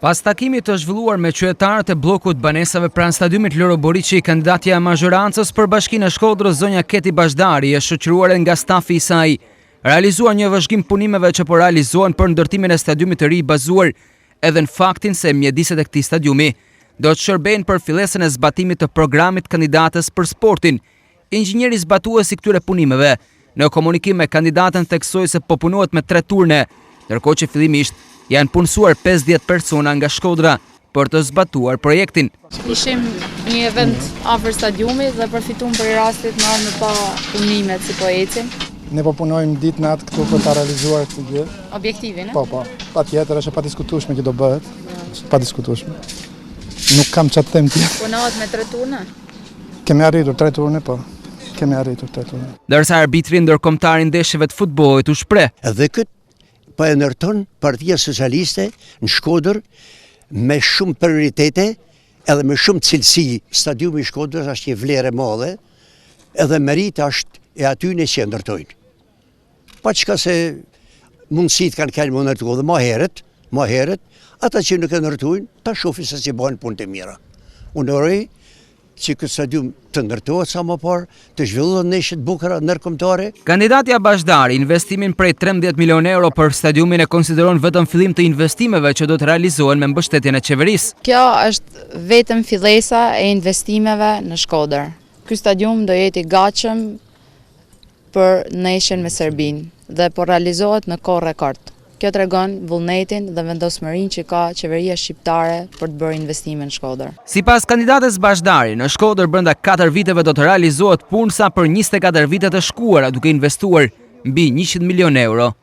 Pas takimit të zhvilluar me qytetarët e bllokut banesave pranë stadiumit Loro Boriçi, kandidatja e mazhorancës për Bashkinë e Shkodrës, zonja Keti Bazhdari, e shoqëruar nga stafi i saj, realizuan një vëzhgim punimeve që po realizohen për ndërtimin e stadiumit të ri bazuar edhe në faktin se mjediset e këtij stadiumi do të shërbejnë për fillesën e zbatimit të programit kandidates për sportin. Inxhinieri zbatues i këtyre punimeve, në komunikim me kandidaten theksoi se po punohet me tre turne, ndërkohë që fillimisht janë punësuar 50 persona nga Shkodra për të zbatuar projektin. Ishim një event afër stadiumit dhe përfitum prej rastit me ardhë me pa punimet si po ecin. Ne po punojmë ditë natë këtu për ta realizuar këtë gjë. Objektivin, e? Po, po. Patjetër, është e padiskutueshme që do bëhet. Është e padiskutueshme. Nuk kam ça të them tjetër. Punohet me tre turne? Kemi arritur tre turne, po. Kemi arritur tre turne. Ndërsa arbitri ndërkombëtar i ndeshjeve të futbollit u shpreh. Edhe këtë po e ndërton Partia Socialiste në Shkodër me shumë prioritete edhe me shumë cilësi. Stadiumi i Shkodrës është një vlerë e madhe edhe merita është e atyne që e ndërtojnë. Paçka se mundësitë kanë qenë me ndërtu edhe ma herët, ma herët, ata që nuk e ndërtujnë, ta shofin se si bëhen punët e mira. Unë uroj që këtë stadium të ndërtohet sa më parë, të zhvillohen ndeshje të bukura ndërkombëtare. Kandidatja Bazhdari, investimin prej 13 milionë euro për stadiumin e konsideron vetëm fillim të investimeve që do të realizohen me mbështetjen e qeverisë. Kjo është vetëm fillesa e investimeve në Shkodër. Ky stadium do jetë i gatshëm për ndeshjen me Serbinë dhe po realizohet në kohë rekord. Kjo tregon vullnetin dhe vendosmërinë që ka qeveria shqiptare për të bërë investime në Shkodër. Sipas kandidates Bazhdari, në Shkodër brenda katër viteve do të realizohet punë sa për 24 vitet e shkuara duke investuar mbi 100 milionë euro.